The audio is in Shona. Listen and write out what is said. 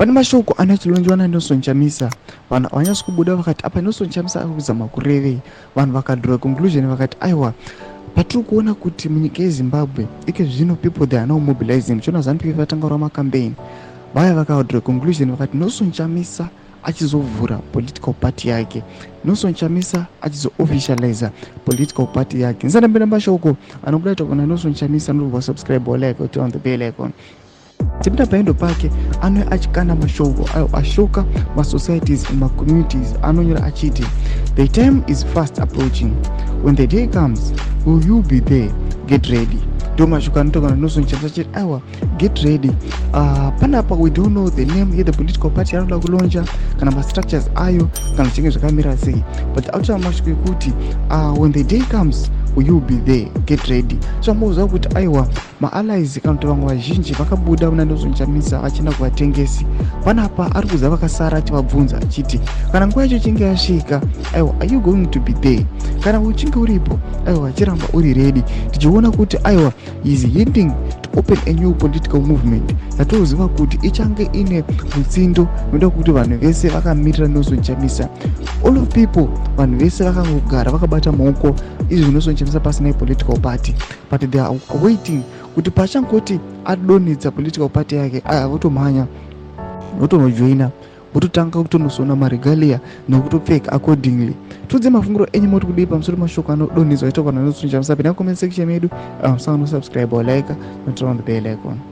Pane mashoko anachilonjwa naNelson Chamisa, vanhu havanyatsi kubuda vakati apa Nelson Chamisa ari kuzama kurevei. Vanhu vakadraw conclusion vakati aiwa, patiri kuona kuti munyika yeZimbabwe ike zvino people, they are now mobilizing. Muchiona ZANU PF vatanga kurwa macampaign vaya, vakadraw conclusion vakati Nelson Chamisa achizovhura political party yake, Nelson Chamisa achizoofficializa political party yake. Ndisandambira mashoko anobuda takuona Nelson Chamisa, anobva subscribe or like, turn on the bell icon. Tipinda paendo pake anouya achikanda mashoko ayo ashoka masocieties and macommunities. Anonyora achiti, "The time is fast approaching. When the day comes, will you be there? Get ready." Ndo mashoko anotaurwa naNelson Chamisa achiti aiwa, get ready. Panapa we don't know the name yethe political party anoda kulauncha kana mastructures ayo kana zvichinge zvakamira sei, but autaura mashoko ekuti when the day comes, will you be there? Get ready. So amoziva kuti aiwa, maallies kana kuti vamwe vazhinji vakabuda muna Nelson Chamisa vachienda kuvatengesi. Panapa ari kuza vakasara achivabvunza achiti kana nguva yacho ichinge yasvika, aiwa, are you going to be there? Kana uchinge uripo, aiwa, chiramba uri ready. Tichiona kuti aiwa, is hinting to open a new political movement yatoziva kuti ichange ine mutsindo inoda kuti vanhu vese vakamirira Nelson Chamisa. All of people, vanhu vese vakangogara vakabata maoko izvi Nelson Chamisa pasina political party, but they are waiting kuti pachangoti adonhedza political party yake, aya votomhanya votonojoina, vototanga kutonosona maregalia nekutopfeka accordingly. Tiudze mafungiro enyu, moti kudii pamusoro mashoko anodonhedzwa aitwa naNelson Chamisa? Pinda comment section yedu, musanganwa subscribe or like, turn on the bell icon.